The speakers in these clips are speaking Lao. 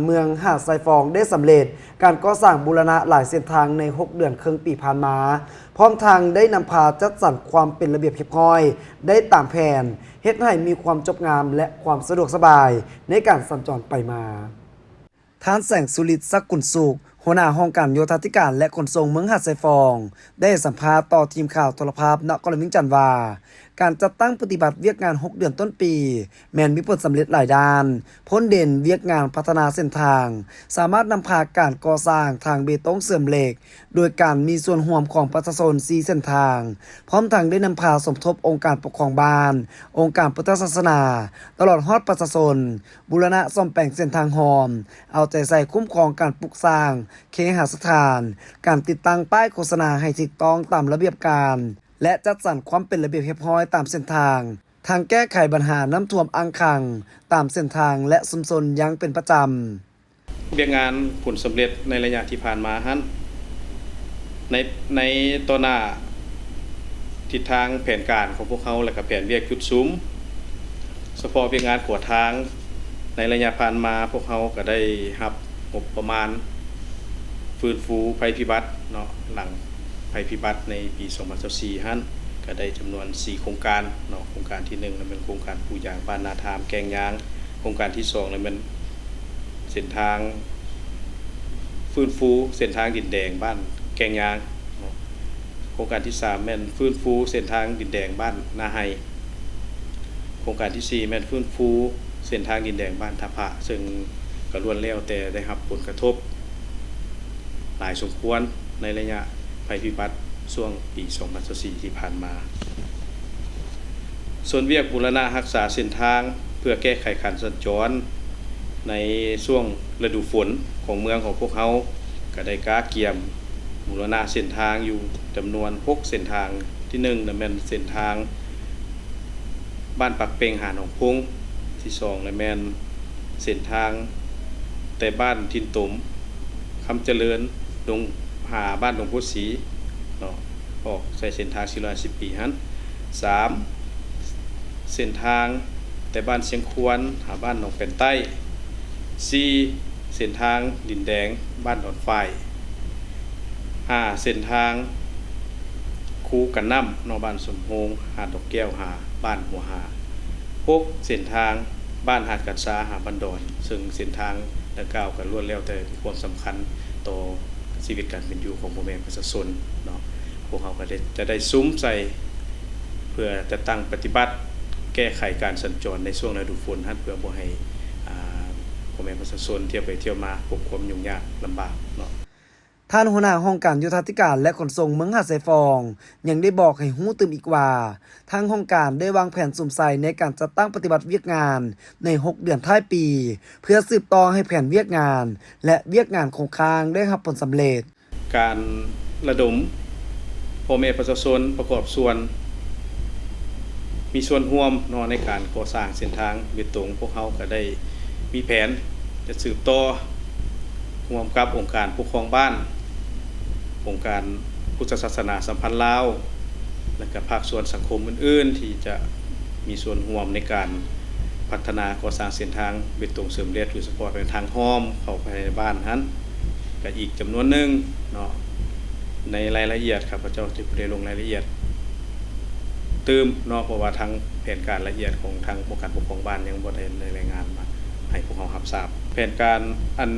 ເມືອງຫາດຊາຍຟອງໄດ້ສຳເລັດການກໍ່ສ້າງບູລະນະຫຼາຍເສັ້ນທາງໃນຫົກເດືອນເຄິ່ງປີຜ່ານມາ, ພ້ອມທັງໄດ້ນຳພາຈັດສັນຄວາມເປັນລະບຽບຮຽບຮ້ອຍໄດ້ຕາມແຜນ, ເຮັດໃຫ້ມີຄວາມຈົບງາມ ແລະ ຄວາມສະດວກສະບາຍໃນການສັນຈອນໄປມາ. ທ່ານ ແສງສຸລິດ ສັກກຸນສຸກ ຫົວໜ້າຫ້ອງການໂຍທາທິການ ແລະ ຂົນສົ່ງເມືອງຫາດຊາຍຟອງ ໄດ້ໃຫ້ສຳພາດຕໍ່ທີມຂ່າວໂທລະພາບນະຄອນຫຼວງວຽງຈັນວ່າ ການຈັດຕັ້ງປະຕິບັດວຽກງານຫົກເດືອນຕົ້ນປີ ແມ່ນມີຜົນສຳເລັດຫຼາຍດ້ານ, ພົ້ນເດັ່ນວຽກງານພັດທະນາເສັ້ນທາງ, ສາມາດນຳພາການກໍ່ສ້າງທາງເບຕົງເສີມເຫຼັກ ໂດຍການມີສ່ວນຮ່ວມຂອງປະຊາຊົນສີ່ເສັ້ນທາງ, ພ້ອມທັງໄດ້ນຳພາສົມທົບອົງການປົກຄອງບ້ານ, ອົງການພຸດທະສາສະໜາ, ຕະຫຼອດຮອດປະຊາຊົນ, ບູລະນະສ້ອມແປງເສັ້ນທາງຮ່ອມ, ເອົາໃຈໃສ່ຄຸ້ມຄອງການປຸກສ້າງເຄຫະສະຖານ, ການຕິດຕັ້ງປ້າຍໂຄສະນາໃຫ້ຖືກຕ້ອງຕາມລະບຽບການ ແລະ ຈັດສັນຄວາມເປັນລະບຽບຮຽບຮ້ອຍຕາມເສັ້ນທາງ, ທັງແກ້ໄຂບັນຫານ້ຳຖ້ວມອັ່ງຂັງຕາມເສັ້ນທາງ ແລະ ຊຸມຊົນຢ່າງເປັນປະຈຳ. ວຽກງານຜົນສຳເລັດໃນໄລຍະທີ່ຜ່ານມາຫັ້ນ ໃນ ໃນຕໍ່ໜ້າ ທິດທາງແຜນການຂອງພວກເຮົາ ແລະ ກະແຜນວຽກຈຸດສຸມ ສະເພາະວຽກງານຂົວທາງໃນໄລຍະຜ່ານມາ, ພວກເຮົາກະໄດ້ຮັບງົບປະມານຟື້ນຟູໄພພິບັດເນາະ, ຫຼັງໄພພິບັດໃນປີສອງພັນຊາວສີ່ຫັ້ນ ກະໄດ້ຈຳນວນສີ່ໂຄງການເນາະ. ໂຄງການທີໜຶ່ງນັ້ນແມ່ນໂຄງການປູຢາງບ້ານນາທາມ ແກ້ງຍາງ, ໂຄງການທີສອງນັ້ນແມ່ນ ເສັ້ນທາງ ຟື້ນຟູເສັ້ນທາງດິນແດງບ້ານແກ້ງຍາງເນາະ. ໂຄງການທີສາມແມ່ນຟື້ນຟູເສັ້ນທາງດິນແດງບ້ານນາໄຮ. ໂຄງການທີສີ່ແມ່ນຟື້ນຟູເສັ້ນທາງດິນແດງບ້ານທ່າພະ, ເຊິ່ງກະລ້ວນແລ້ວແຕ່ໄດ້ຮັບຜົນກະທົບຫຼາຍສົມຄວນໃນໄລຍະໄພພິບັດຊ່ວງປີສອງພັນຊາວສີ່ທີ່ຜ່ານມາ. ສ່ວນວຽກບູລະນະຮັກສາເສັ້ນທາງເພື່ອແກ້ໄຂການສັນຈອນໃນຊ່ວງລະດູຝົນຂອງເມືອງຂອງພວກເຮົາ ກະໄດ້ກະກຽມບູລະນະເສັ້ນທາງຢູ່ຈຳນວນຫົກເສັ້ນທາງ. ທີໜຶ່ງນະແມ່ນເສັ້ນທາງບ້ານປາກເປັ່ງຫາໜອງໂພງ, ທີສອງນະແມ່ນເສັ້ນທາງແຕ່ບ້ານຖິ່ນຕົມ ຄຳຈະເລີນ ລົງຫາບ້ານດົງໂພສີເນາະ, ອອກໃສ່ເສັ້ນທາງສີ່ຮ້ອຍຫ້າສິບປີຫັ້ນ. ສາມ ເສັ້ນທາງແຕ່ບ້ານຊຽງຄວນຫາບ້ານໜອງແປນໃຕ້. ສີ່ ເສັ້ນທາງດິນແດງບ້ານດອນຝ້າຍ. ຫ້າ ເສັ້ນທາງຄູກັນນ້ຳເນາະ, ບ້ານສົມໂຮງ ຫາດດອກແກ້ວ ຫາບ້ານຫົວຫາ. ຫົກ ເສັ້ນທາງບ້ານຫາດການຊາ ຫາບ້ານດອນ, ເຊິ່ງເສັ້ນທາງດັ່ງກ່າວກະລ້ວນແລ້ວແຕ່ມີຄວາມສຳຄັນຕໍ່ຊີວິດການເປັນຢູ່ຂອງພໍ່ແມ່ປະຊາຊົນເນາະ. ພວກເຮົາກະໄດ້ ຈະໄດ້ສຸມໃສ່ເພື່ອຈັດຕັ້ງປະຕິບັດແກ້ໄຂການສັນຈອນໃນຊ່ວງລະດູຝົນຫັ້ນ ເພື່ອບໍ່ໃຫ້ ອາ ພໍ່ແມ່ປະຊາຊົນທ່ຽວໄປທ່ຽວມາພົບຄວາມຫຍຸ້ງຍາກລຳບາກເນາະ. ທ່ານຫົວໜ້າຫ້ອງການໂຍທາທິການ ແລະ ຂົນສົ່ງເມືອງຫາດຊາຍຟອງ ຍັງໄດ້ບອກໃຫ້ຮູ້ຕື່ມອີກວ່າ ທາງຫ້ອງການໄດ້ວາງແຜນສຸມໃສ່ໃນການຈັດຕັ້ງປະຕິບັດວຽກງານໃນຫົກເດືອນທ້າຍປີ ເພື່ອສືບຕໍ່ໃຫ້ແຜນວຽກງານ ແລະ ວຽກງານຄົງຄ້າງໄດ້ຮັບຜົນສຳເລັດ. ການລະດົມພໍ່ແມ່ປະຊາຊົນປະກອບສ່ວນ ມີສ່ວນຮ່ວມເນາະ ໃນການກໍ່ສ້າງເສັ້ນທາງເບຕົງ, ພວກເຮົາກະໄດ້ມີແຜນຈະສືບຕໍ່ຮ່ວມກັບອົງການປົກຄອງບ້ານ, ອົງການພຸດທະສາສະໜາສຳພັນລາວ ແລະ ກະພາກສ່ວນສັງຄົມອື່ນໆ ທີ່ຈະມີສ່ວນຮ່ວມໃນການພັດທະນາກໍ່ສ້າງເສັ້ນທາງເບຕົງເສີມເຫຼັກ ໂດຍສະເພາະແມ່ນທາງອ້ອມເຂົ້າໄປໃນບ້ານຫັ້ນ ກະອີກຈຳນວນໜຶ່ງເນາະ. ໃນລາຍລະອຽດ ຂ້າພະເຈົ້າຈະບໍ່ໄດ້ລົງລາຍລະອຽດຕື່ມເນາະ, ເພາະວ່າທາງແຜນການລະອຽດຂອງທາງອົງການປົກຄອງບ້ານຍັງບໍ່ໄດ້ ໄດ້ລາຍງານມາໃຫ້ພວກເຮົາຮັບຊາບ. ແຜນການອັນ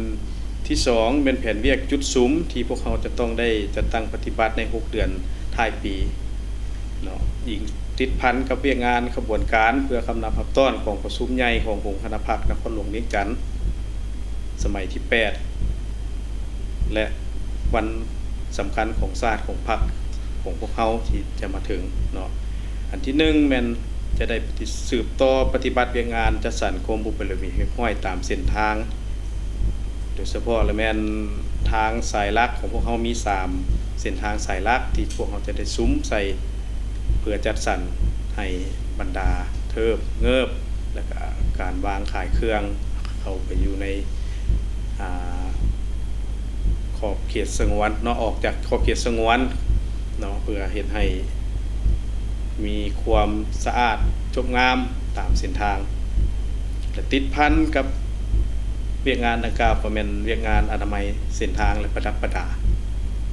ທີສອງແມ່ນແຜນວຽກຈຸດສຸມ ທີ່ພວກເຮົາຈະຕ້ອງໄດ້ຈັດຕັ້ງປະຕິບັດໃນຫົກເດືອນທ້າຍປີເນາະ, ອີງຕິດພັນກັບວຽກງານຂະບວນການເພື່ອຄຳນັບຮັບຕ້ອນກອງປະຊຸມໃຫຍ່ຂອງອົງຄະນະພັກນະຄອນຫຼວງວຽງຈັນ ສະໄໝທີແປດ ແລະ ວັນສຳຄັນຂອງຊາດຂອງພັກຂອງພວກເຮົາທີ່ຈະມາເຖິງເນາະ. ອັນທີໜຶ່ງແມ່ນຈະໄດ້ປະຕິ ສືບຕໍ່ປະຕິບັດວຽກງານຈັດສັນຄວາມບໍ່ເປັນລະບຽບຮຽບຮ້ອຍຕາມເສັ້ນທາງ ໂດຍສະເພາະລະແມ່ນທາງສາຍຫຼັກຂອງພວກເຮົາມີສາມເສັ້ນທາງສາຍຫຼັກທີ່ພວກເຮົາຈະໄດ້ສຸມໃສ່ ເພື່ອຈັດສັນໃຫ້ບັນດາເທີບເງີບ ແລະກະການວາງຂາຍເຄື່ອງເຂົ້າໄປຢູ່ໃນ ອາ ຂອບເຂດສະຫງວນເນາະ, ອອກຈາກຂອບເຂດສະຫງວນເນາະ ເພື່ອເຮັດໃຫ້ມີຄວາມສະອາດຈົບງາມຕາມເສັ້ນທາງ ແລະ ຕິດພັນກັບ ວຽກງານດັ່ງກ່າວກໍແມ່ນວຽກງານອະນາໄມເສັ້ນທາງ ແລະ ປະດັບປະດາ.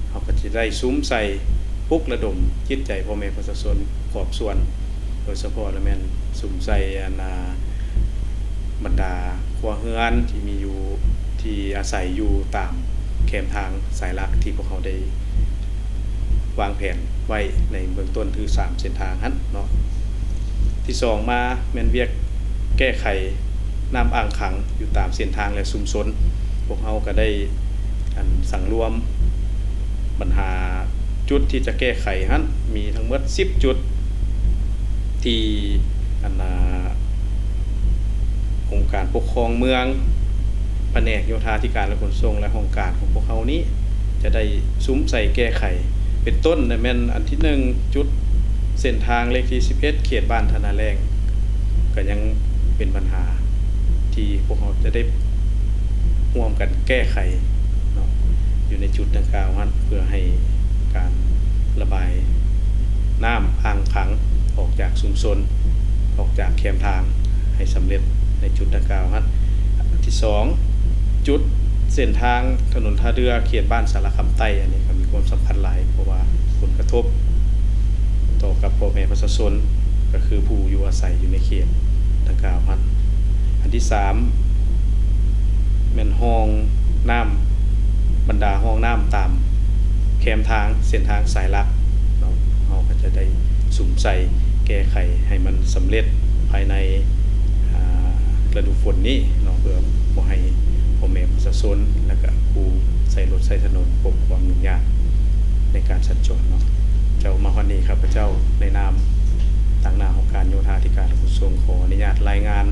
ເຮົາກໍຈະໄດ້ສຸມໃສ່ປຸກລະດົມຈິດໃຈພໍ່ແມ່ປະຊາຊົນຂອບສ່ວນ, ໂດຍສະເພາະລະແມ່ນສຸມໃສ່ອັນ ອ່າ ບັນດາຄົວເຮືອນທີ່ມີຢູ່ ທີ່ອາໄສຢູ່ຕາມແຄມທາງສາຍຫຼັກທີ່ພວກເຮົາໄດ້ວາງແຜນໄວ້ໃນເບື້ອງຕົ້ນ ຄືສາມເສັ້ນທາງຫັ້ນເນາະ. ທີສອງມາແມ່ນວຽກແກ້ໄຂນ້ຳອ່າງຂັງຢູ່ຕາມເສັ້ນທາງ ແລະ ຊຸມຊົນ. ພວກເຮົາກໍໄດ້ ອັນ ສັງລວມບັນຫາຈຸດທີ່ຈະແກ້ໄຂຫັ້ນ ມີທັງໝົດສິບຈຸດ ທີ່ ອັນ ອ່າ ອົງການປົກຄອງເມືອງ, ພະແນກໂຍທາທິການ ແລະ ຂົນສົ່ງ ແລະ ຫ້ອງການຂອງພວກເຮົານີ້ ຈະໄດ້ສຸມໃສ່ແກ້ໄຂ. ເປັນຕົ້ນນະ ແມ່ນອັນທີໜຶ່ງ ຈຸດເສັ້ນທາງເລກທີສິບເອັດ ເຂດບ້ານທ່ານາແລ້ງ ກໍຍັງເປັນບັນຫາທີ່ພວກເຮົາຈະໄດ້ຮ່ວມກັນແກ້ໄຂເນາະ ຢູ່ໃນຈຸດດັ່ງກ່າວຫັ້ນ ເພື່ອໃຫ້ການລະບາຍນ້ຳອ່າງຂັງອອກຈາກຊຸມຊົນ, ອອກຈາກແຄມທາງໃຫ້ສຳເລັດໃນຈຸດດັ່ງກ່າວຫັ້ນ. ອັນທີສອງ ຈຸດເສັ້ນທາງຖະໜົນທ່າເຮືອເຂດບ້ານສາລະຄຳໃຕ້ ອັນນີ້ກໍມີຄວາມສຳຄັນຫຼາຍ ເພາະວ່າຜົນກະທົບຕໍ່ກັບພໍ່ແມ່ປະຊາຊົນ ກໍຄືຜູ້ຢູ່ອາໄສຢູ່ໃນເຂດດັ່ງກ່າວຫັ້ນ. ອັນທີສາມ ແມ່ນຮ່ອງນ້ຳ, ບັນດາຮ່ອງນ້ຳຕາມແຄມທາງເສັ້ນທາງສາຍຫຼັກເນາະ ເຮົາກໍຈະໄດ້ສຸມໃສ່ແກ້ໄຂໃຫ້ມັນສຳເລັດພາຍໃນ ອ່າ ລະດູຝົນນີ້ເນາະ ເພື່ອບໍ່ໃຫ້ພໍ່ແມ່ປະຊາຊົນ ແລະ ກະຜູ້ໃຊ້ລົດໃຊ້ຖະໜົນພົບຄວາມຫຍຸ້ງຍາກໃນການສັນຈອນເນາະ. ເຈົ້າ ມາຮອດນີ້ ຂ້າພະເຈົ້າໃນນາມ ຕາງໜ້າຫ້ອງການໂຍທາທິການ ແລະ ຂົນສົ່ງ ຂໍອະນຸຍາດລາຍງານ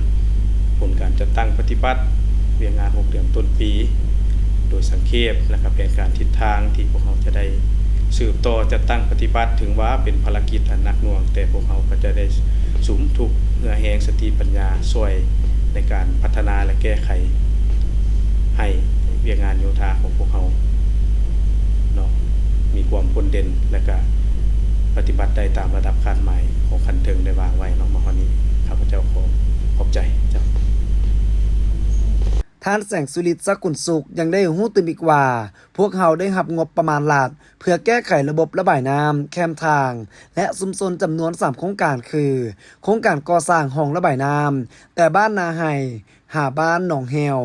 ຜົນການຈັດຕັ້ງປະຕິບັດວຽກງານຫົກເດືອນຕົ້ນປີ ໂດຍສັງເຂບ ແລະ ກະແຜນການທິດທາງທີ່ພວກເຮົາຈະໄດ້ສືບຕໍ່ຈັດຕັ້ງປະຕິບັດ. ເຖິງວ່າເປັນພາລະກິດອັນໜັກໜ່ວງ, ແຕ່ພວກເຮົາກໍຈະໄດ້ສຸມທຸກເຫື່ອແຮງສະຕິປັນຍາຊ່ວຍໃນການພັດທະນາ ແລະ ແກ້ໄຂໃຫ້ວຽກງານໂຍທາຂອງພວກເຮົາເນາະ ມີຄວາມພົ້ນເດັ່ນ ແລະ ກະປະຕິບັດໄດ້ຕາມລະດັບຄາດໝາຍຂອງຂັ້ນເທິງໄດ້ວາງໄວ້ເນາະ. ມາຮອດນີ້ ຂ້າພະເຈົ້າຂໍຂອບໃຈເຈົ້າ. ທ່ານ ແສງສຸລິດ ສະກຸນສຸກ ຍັງໄດ້ຮູ້ຕື່ມອີກວ່າ ພວກເຮົາໄດ້ຮັບງົບປະມານລັດ ເພື່ອແກ້ໄຂລະບົບລະບາຍນ້ຳແຄມທາງ ແລະ ຊຸມຊົນຈຳນວນສາມໂຄງການ ຄື ໂຄງການກໍ່ສ້າງຮ່ອງລະບາຍນ້ຳແຕ່ບ້ານນາໄຮ່ຫາບ້ານໜອງແຫ້ວ,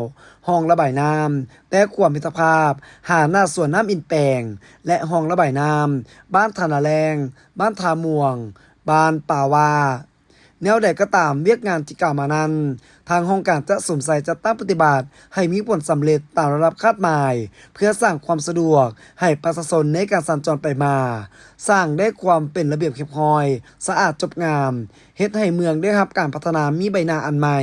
ຮ່ອງລະບາຍນ້ຳແຕ່ຂົວມິດຕະພາບຫາໜ້າສວນນ້ຳອິນແປງ ແລະ ຮ່ອງລະບາຍນ້ຳບ້ານທ່ານາແລ້ງ, ບ້ານທ່າມ່ວງ, ບ້ານປ່າຫວ້າ. ແນວໃດກໍຕາມ, ວຽກງານທີ່ກ່າວມານັ້ນ ທາງຫ້ອງການຈະສຸມໃສ່ຈັດຕັ້ງປະຕິບັດໃຫ້ມີຜົນສຳເລັດຕາມລະດັບຄາດໝາຍ ເພື່ອສ້າງຄວາມສະດວກໃຫ້ປະຊາຊົນໃນການສັນຈອນໄປມາ, ສ້າງໄດ້ຄວາມເປັນລະບຽບຮຽບຮ້ອຍ, ສະອາດຈົບງາມ, ເຮັດໃຫ້ເມືອງໄດ້ຮັບການພັດທະນາມີໃບໜ້າອັນໃໝ່.